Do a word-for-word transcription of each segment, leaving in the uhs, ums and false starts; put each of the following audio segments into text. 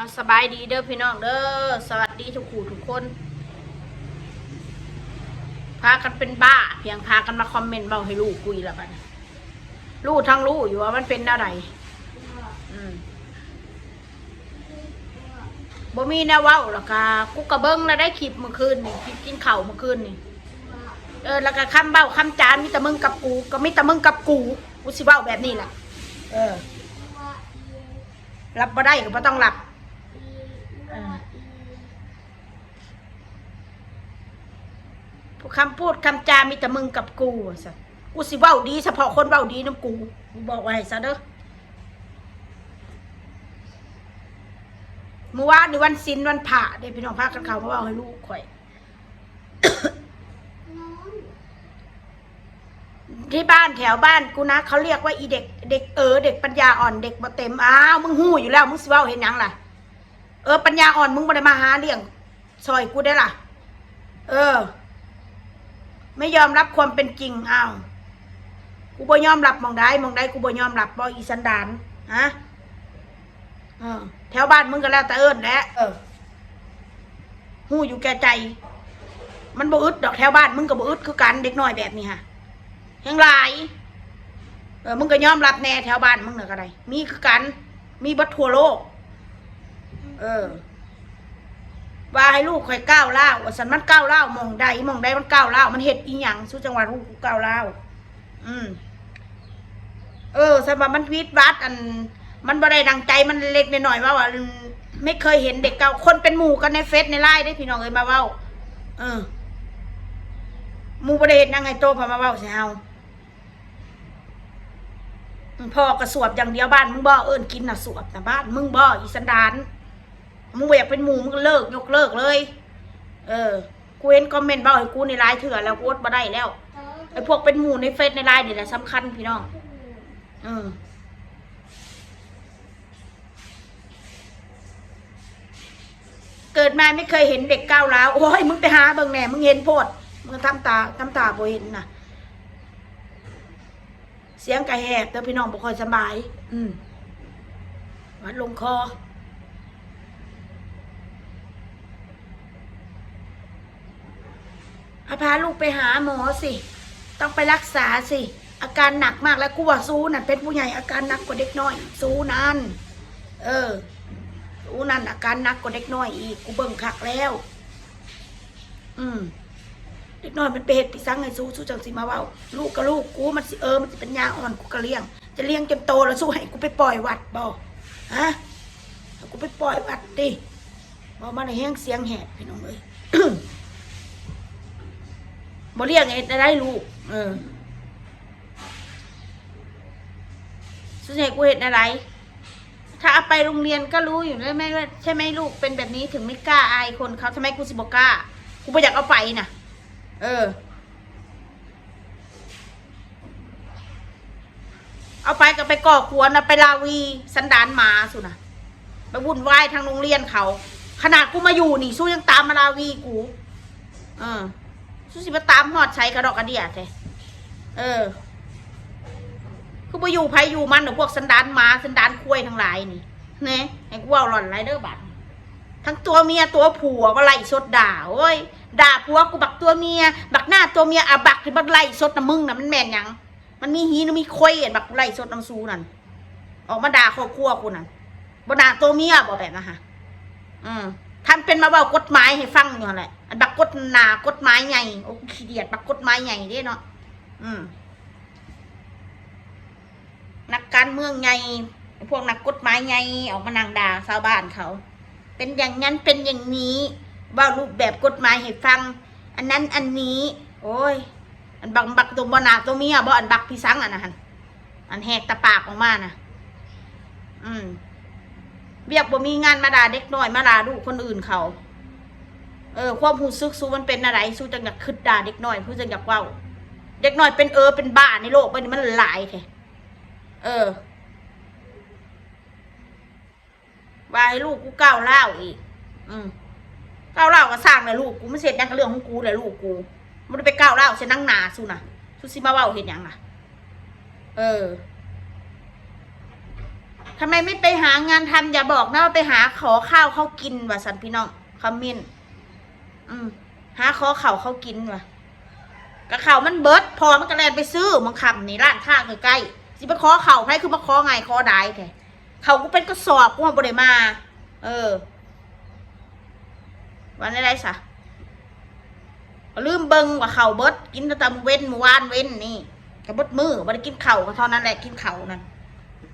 เอา สบายดีเด้อพี่น้องเด้อ สวัสดีทุกผู้ทุกคน พากันเป็นบ้า เพียงพากันมาคอมเมนต์เว้าให้ลูกกูอีกแล้วบัดนี้ ลูกทั้งลูกอยู่ว่ามันเป็นแนวใด อืม บ่มีแนวเว้าหรอกกะ กูกะเบิ่งแล้วได้คลิปเมื่อคืนนี่ คลิปกินข้าวเมื่อคืนนี่ เออ แล้วกะคำเว้าคำจา มีแต่มึงกับกู ก็มีแต่มึงกับกู กูสิเว้าแบบนี้แหละ เออ รับบ่ได้ก็บ่ต้องรับ เออ คำพูดคำจา มีแต่มึงกับกูว่าซั่น กูสิเว้าดีเฉพาะคนเว้าดีนำกู กูบอกไว้ซะเด้อ มื้อวานนี่วันศีลวันพระเด้ พี่น้องพากันเข้ามาเว้าให้ลูกข่อย ที่บ้านแถวบ้านกูนะ เขาเรียกว่าอีเด็ก เด็กเอ๋อ เด็กปัญญาอ่อน เด็กบ่เต็ม อ้าว มึงฮู้อยู่แล้ว มึงสิเว้าเฮ็ดหยังล่ะ เออ ปัญญาอ่อน มึงบ่ได้มาหาเลี้ยงซอยกูเด้ล่ะ เออ ไม่ยอมรับความเป็นจริง อ้าว กูบ่ยอมรับหม่องใด หม่องใดกูบ่ยอมรับบ่ อีสันดาน ฮะ เออ แถวบ้านมึงก็แล้วแต่เอิ้นแหละ เออ ฮู้อยู่แก่ใจ มันบ่อึดดอก แถวบ้านมึงก็บ่อึดคือกัน เด็กน้อยแบบนี้ฮะ แฮงหลาย เออ มึงก็ยอมรับแหน่ แถวบ้านมึงน่ะก็ได้ มีคือกัน มีเบิดทั่วโลก เออ ว่าให้ลูกข่อยก้าวร้าว ว่าซั่น มันก้าวร้าวหม่องใด หม่องใดมันก้าวร้าว มันเฮ็ดอีหยัง สู่จังหวัดลูกกูก้าวร้าว อืม เออ สำหรับมันวิดวัด อัน มันบ่ได้ดังใจ มันเล็กน้อย ว่า ว่า ไม่เคยเห็นเด็กเก่า คนเป็นหมู่กันในเฟซในไลน์เด้ พี่น้องเอ้ย มาเว้า เออ หมู่บ่ได้เฮ็ดหยังให้โต พามาเว้าใส่เฮา พ่อกะสวบอย่างเดียว บ้านมึงบ่ เอิ้นกินน่ะ สวบน่ะ บ้านมึงบ่ อีสันดาน มึงบ่อยากเป็นหมู่ มึงก็เลิก ยกเลิกเลย เออ กูเห็นคอมเมนต์เว้าให้กูนี่หลายเทื่อแล้ว กูอดบ่ได้แล้ว ไอ้พวกเป็นหมู่ในเฟซในไลน์นี่แหละสำคัญพี่น้อง เออ เกิดมาไม่เคยเห็นเด็กก้าวร้าว โอ้ย มึงไปหาเบิ่งแหน่ มึงเห็นโพด มึงทำตา ทำตาบ่เห็นน่ะ เสียงกะแหบเด้อพี่น้อง บ่ค่อยสบาย อืม หวัดลงคอ เอาพาลูกไปหาหมอสิ ต้องไปรักษาสิ อาการหนักมากแล้ว กูว่าซูนั่นเป็นผู้ใหญ่ อาการหนักกว่าเด็กน้อย ซูนั่น เออ ซูนั่นอาการหนักกว่าเด็กน้อยอีก กูเบิ่งคักแล้ว อืม เด็กน้อยมันไปเฮ็ดพิสังให้ซู ซูจังสิมาเว้า ลูกก็ลูกกู มันสิ เออ มันสิปัญญาอ่อน กูก็เลี้ยง จะเลี้ยงจนโตแล้ว ซูให้กูไปปล่อยวัดบ่ ฮะ ให้กูไปปล่อยวัดติ บ่มาได้แฮงเสียงแหบพี่น้องเอ้ย บ่เลี้ยงเฮ็ดได้ลูก เออ ซูสิให้กูเฮ็ดได้ ถ้าเอาไปโรงเรียนก็รู้อยู่แล้วแม่ว่า ใช่ไหมลูก เป็นแบบนี้ถึงไม่กล้าอายคนเขา ทำไมกูสิบ่กล้า กูบ่อยากเอาไปน่ะ เออ เอาไปก็ไปก่อกวนนะ ไปราวีสันดานหมาสุนะ ไปวุ่นวายทางโรงเรียนเขา ขนาดกูมาอยู่นี่ ซูยังตามมาราวีกู เออ ซูสิมาตามฮอดใสกระดอกกระเดี่ยแท้ เออ คือบ่อยู่ไผอยู่มันเด้อ พวกสันดานหมาสันดานควายทั้งหลายนี่ แหน่ ให้กูเว้าหล่อนหลายเด้อบัดนี้ ทั้งตัวเมียตัวผัวก็ไล่สดด่า โอ้ย ด่าผัวกูบักตัวเมีย บักหน้าตัวเมีย อ่ะ บักที่มันไล่สดนะมึงน่ะ มันแม่นหยัง มันมีหีหรือมีควย อันบักกูไล่สดนำซูนั่น ออกมาด่าครอบครัวกูนั่น บ่ด่าตัวเมียบ่แบบนั้นฮะ อืม ทำเป็นมาเว้ากฎหมายให้ฟังอยู่หั่นแหละ อันบักกฎหนากฎหมายใหญ่ โอ้ กูขี้เดียดบักกฎหมายใหญ่เด้เนาะ อืม นักการเมืองใหญ่ พวกนักกฎหมายใหญ่ ออกมานั่งด่าชาวบ้านเขา เป็นอย่างนั้นเป็นอย่างนี้ เว้ารูปแบบกฎหมายให้ฟัง อันนั้นอันนี้ โอ้ย อันบัก บักตัวบ่หน้าตัวเมียบ่ อันบักพิสังอันนะหั่น อันแหกตาปากออกมาน่ะ อืม เวียกบ่มีงานมาด่าเด็กน้อย มาด่าลูกคนอื่นเขา เออ ความรู้สึกซูมันเป็นอะไร ซูจังอยากคิดด่าเด็กน้อย ซูจังอยากเว้า เด็กน้อยเป็นเออเป็นบ้าในโลกใบนี้มันหลายแท้ เออ ว่าให้ลูกกูก้าวร้าวอีก อืม ก้าวร้าวก็ซ่างแหละลูกกู มันสิเฮ็ดหยังก็เรื่องของกูแหละลูกกู บ่ได้ไปก้าวร้าวใส่นางหน้าซูนะ ซูสิมาเว้าเฮ็ดหยังน่ะ เออ ทำไมไม่ไปหางานทำ อย่าบอกนะว่าไปหาขอข้าวเขากิน ว่าซั่นพี่น้อง คอมเมนต์ อืม หาขอข้าวเขากิน ว่า กะข้าวมันเบิด พ่อมันกะแล่นไปซื้อหม่องค่ำนี่ ร้านค้าใกล้ๆ สิไปขอข้าวไผ คือมาของ่ายขอดายแท้ ข้าวกูเป็นกระสอบ กูบ่ได้มา เออ ว่าแนวใดซะ ลืมเบิ่งว่าข้าวเบิด กินแต่มื้อเว็น มื้อวานเว็นนี่ กะเบิดมื้อ บ่ได้กินข้าว กะเท่านั้นแหละ กินข้าวนั่น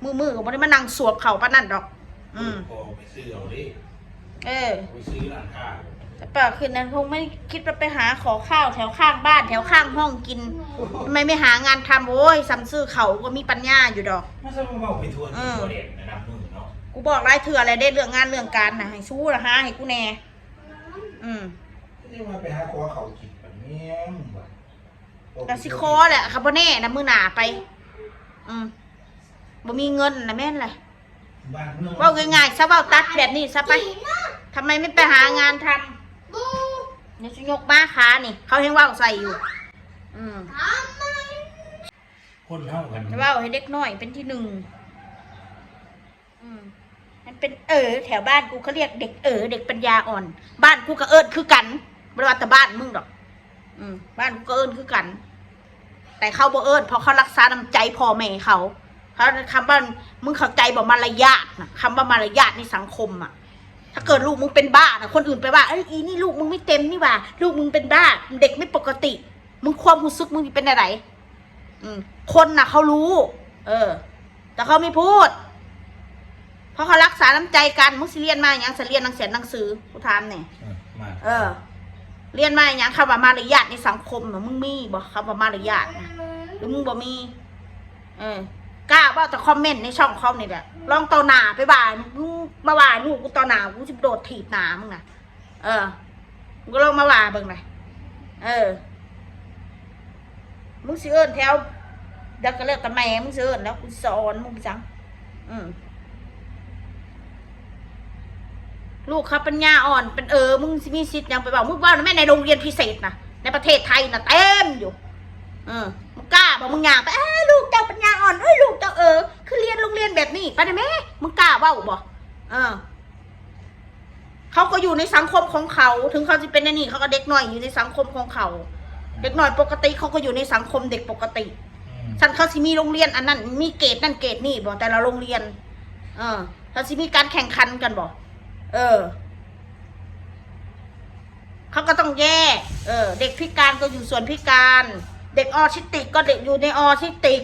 มื้อๆ กะบ่ได้มานั่งสวบข้าวปานนั้นดอก อืม พอไปซื้อเอาเด้ เออ ไปซื้อร้านค้า แต่เปล่า คืนนั้นคงไม่คิดว่าไปหาขอข้าวแถวข้างบ้าน แถวข้างห้องกิน ทำไมไม่หางานทำ โอ้ย ซ้ำซื้อข้าวก็มีปัญญาอยู่ดอก มาซะมาเว้าไปทั่ว อืม ทั่วแดนนะ นับมื้อเนาะ กูบอกหลายเทื่อแล้วเด้ เรื่องงานเรื่องการน่ะ ให้สู้ละหาให้กูแน่ อืม นี่ว่าไปหาขอข้าวกินบัดนี้ มึงว่า กะสิขอแหละ คันบ่แน่นะ มื้อหน้าไป อืม บ่มีเงินนะ แม่นแหละ บ้านเมือง เว้าง่ายๆซะ เว้าตัดแบบนี้ซะไป ทำไมไม่ไปหางานทำ เดี๋ยวสิยกมาขานี่ เขาแฮงเว้าใส่อยู่ อืม คนเฮากัน เว้าให้เด็กน้อยเป็นที่หนึ่ง อืม มันเป็นเอ๋อ แถวบ้านกูเขาเรียกเด็กเอ๋อ เด็กปัญญาอ่อน บ้านกูกะเอิ้นคือกัน บ่ได้ว่าแต่บ้านมึงดอก อืม บ้านกูกะเอิ้นคือกัน แต่เขาบ่เอิ้น เพราะเขารักษาน้ำใจพ่อแม่เขา เขา คำว่า มึงเข้าใจบ่ มารยาทนะ คำว่ามารยาทในสังคมอะ ถ้าเกิดลูกมึงเป็นบ้านะ คนอื่นไปว่า เอ้ย อีนี่ลูกมึงไม่เต็มนี่หว่า ลูกมึงเป็นบ้า เด็กไม่ปกติ มึงความรู้สึกมึงสิเป็นอะไร อืม คนน่ะเขารู้ เออ แต่เขาไม่พูด เพราะเขารักษาน้ำใจกัน มึงสิเรียนมาหยัง สิเรียนหนังเสียหนังสือ กูถามแน่ เออ มา เออ เรียนมาหยัง คำว่ามารยาทในสังคมน่ะ มึงมีบ่ คำว่ามารยาทน่ะ หรือมึงบ่มี เออ กล้าเว้าแต่คอมเมนต์ในช่องเขานี่แหละ ลองต่อหน้าไปว่า มึงมาว่าลูกกูต่อหน้า กูสิโดดถีบหน้ามึงน่ะ เออ มึงก็ลองมาว่าเบิ่งหน่อย เออ มึงสิเอิ้นแถว เดี๋ยวก็แล้วแต่แม่มึงสิเอิ้น แล้วกูสอนมึงไปจัง อืม ลูกเขาปัญญาอ่อน เป็นเออ มึงสิมีสิทธิ์หยังไปเว้า มึงเว้านะแม่ ในโรงเรียนพิเศษนะ ในประเทศไทยนะเต็มอยู่ เออ มึงกล้าบ่ มึงย่างไป เอ้ย ลูกเจ้าปัญญาอ่อน เอ้ย ลูกเจ้าเออ คือเรียนโรงเรียนแบบนี้ ไปได้แม่ มึงกล้าเว้าบ่ เออ เขาก็อยู่ในสังคมของเขา ถึงเขาจะเป็นอันนี้ เขาก็เด็กน้อยอยู่ในสังคมของเขา เด็กน้อยปกติเขาก็อยู่ในสังคมเด็กปกติ อืม ซั่นเขาสิมีโรงเรียนอันนั้น มีเกรดนั่นเกรดนี่บ่ แต่ละโรงเรียน เออ เขาสิมีการแข่งขันกันบ่ เออ เขาก็ต้องแยก เออ เด็กพิการก็อยู่ส่วนพิการ เด็กออทิสติกก็เด็กอยู่ในออทิสติก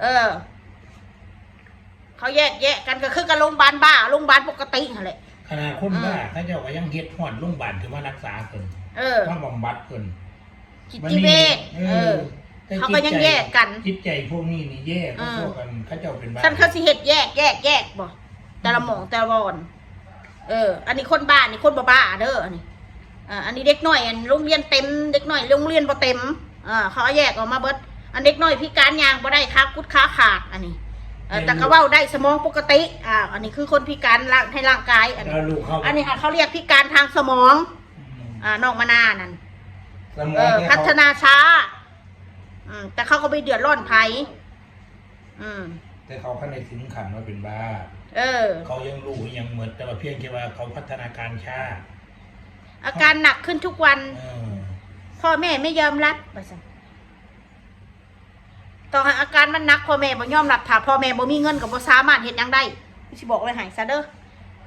เออ เขาแยกแยะกัน ก็คือกับโรงพยาบาลบ้า โรงพยาบาลปกติหั่นแหละ ขนาดคนบ้า อืม เขาเจ้าก็ยังเฮ็ดฮอดโรงพยาบาลที่มารักษาเพิ่น เออ มาบำบัดเพิ่น จิตเวช เออ เออ แต่ เขาก็ยังแยกกัน จิตใจพวกนี้นี่แย่กว่า เออ พวกกัน เขาเจ้าเป็นบ้า ซั่นเขาสิเฮ็ดแยก แยก แยกบ่ แต่ละหม่องแต่ละบ่อน เออ อันนี้คนบ้า นี่คนบ่บ้าเด้อ อันนี้ อ่า อันนี้เด็กน้อย อันโรงเรียนเต็ม เด็กน้อยโรงเรียนบ่เต็ม อ่า เขาเอาแยกออกมาเบิด อันเด็กน้อยพิการย่างบ่ได้ ขากุดขาขาด อันนี้ เออ แต่ก็เว้าได้ สมองปกติ อ่า อันนี้คือคนพิการร่าง ในร่างกาย อันนี้ แล้วลูกเขา อันนี้ค่ะ เขาเรียกพิการทางสมอง อืม อ่า น้องมะนาวนั่น สมอง เออ แต่เขา พัฒนาช้า อืม แต่เขาก็บ่เดือดร้อนไผ อืม แต่เขาคันได้ถึงขั้นว่าเป็นบ้า เออ เขายังรู้ยังเหมือน แต่ว่าเพียงแค่ว่าเขาพัฒนาการช้า อาการหนักขึ้นทุกวัน เออ พ่อแม่ไม่ยอมรับ ว่าซั่น ต่อให้อาการมันหนัก พ่อแม่บ่ยอมรับ ถ้าพ่อแม่บ่มีเงินก็บ่สามารถเฮ็ดหยังได้ สิบอกไว้ให้ซะเด้อ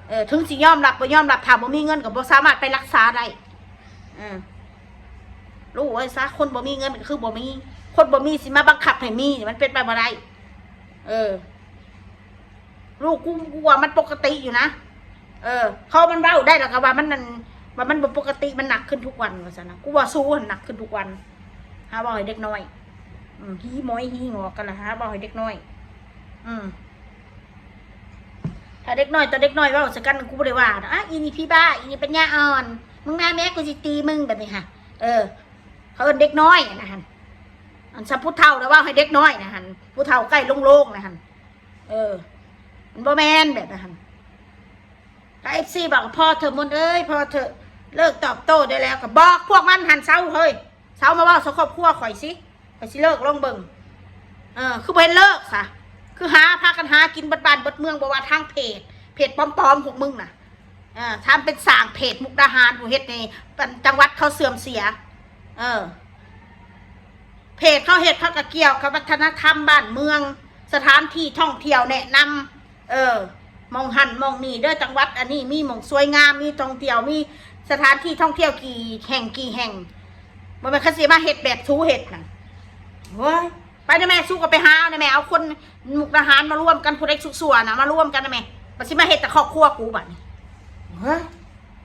เออ ถึงสิยอมรับบ่ยอมรับ ถ้าบ่มีเงินก็บ่สามารถไปรักษาได้ เออ รู้ไว้ซะ คนบ่มีเงินก็คือบ่มี คนบ่มีสิมาบังคับให้มี มันเป็นไปบ่ได้ เออ ลูกกู กูว่ามันปกติอยู่นะ เออ เขามันเว้าได้แล้วก็ว่ามันนั่น ว่ามันบ่ปกติ มันหนักขึ้นทุกวัน ว่าซั่นนะ กูว่าสู้หั่นหนักขึ้นทุกวัน หาเว้าให้เด็กน้อย อืม ฮีหมอยฮีหงอกกันล่ะ หาเว้าให้เด็กน้อย อืม ถ้าเด็กน้อยต่อเด็กน้อยเว้าใส่กัน กูบ่ได้ว่าดอก อ่ะ อีนี่ผีบ้า อีนี่ปัญญาอ่อน มึงมาแม่ กูสิตีมึง แบบนี้ค่ะ เออ เขาเอิ้นเด็กน้อยนะหั่น อันซะผู้เฒ่าแล้วเว้าให้เด็กน้อยนะหั่น ผู้เฒ่าใกล้โลงๆนะหั่น เออ มันบ่แม่นแบบนั้นหั่น ถ้า เอฟซี บอก พอเถอะมนต์เอ้ย พอเถอะ เลิกตอบโต้ได้แล้ว ก็บอกพวกมันหั่น เซาเฮ้ย เซามาเว้าใส่ครอบครัวข่อยสิ ข่อยสิเลิกลองเบิ่ง เออ คือบ่เห็นเลิกซะ คือหาพากันหากินเบิดบ้านเบิดเมือง บ่ว่าทางเพจ เพจปลอมๆพวกมึงน่ะ เออ ทำเป็นสร้างเพจมุกดาหาร ผู้เฮ็ดในจังหวัดเขาเสื่อมเสีย เออ เพจเขาเฮ็ดเขาก็เกี่ยวกับวัฒนธรรมบ้านเมือง สถานที่ท่องเที่ยวแนะนำ เออ หม่องหั่นหม่องนี่เด้อ จังหวัดอันนี้มีหม่องสวยงาม มีท่องเที่ยว มีสถานที่ท่องเที่ยวกี่แห่งกี่แห่ง บ่แม่นเขาสิมาเฮ็ดแบบสูเฮ็ดนั่น เฮ้ย ไปนะแม่ สูก็ไปหานะแม่ เอาคนมุกดาหารมารวมกัน ผู้ใดชั่วๆนะ มารวมกันนะแม่ บัดสิมาเฮ็ดแต่ครอบครัวกูบัดนี้ เฮ้ย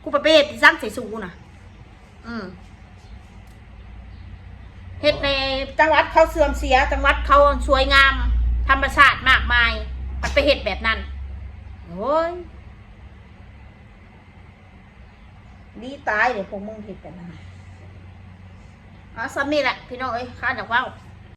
กูไปเฮ็ดอีสังใส่สูนะ อืม เฮ็ดในจังหวัดเขาเสื่อมเสีย จังหวัดเขาสวยงาม ธรรมชาติมากมาย มันไปเฮ็ดแบบนั้น โอ้ย ดีตายเลยพวกมึงเฮ็ดแบบนั้น เอาซ้ำนี่แหละพี่น้องเอ้ย ข้าอยากเว้า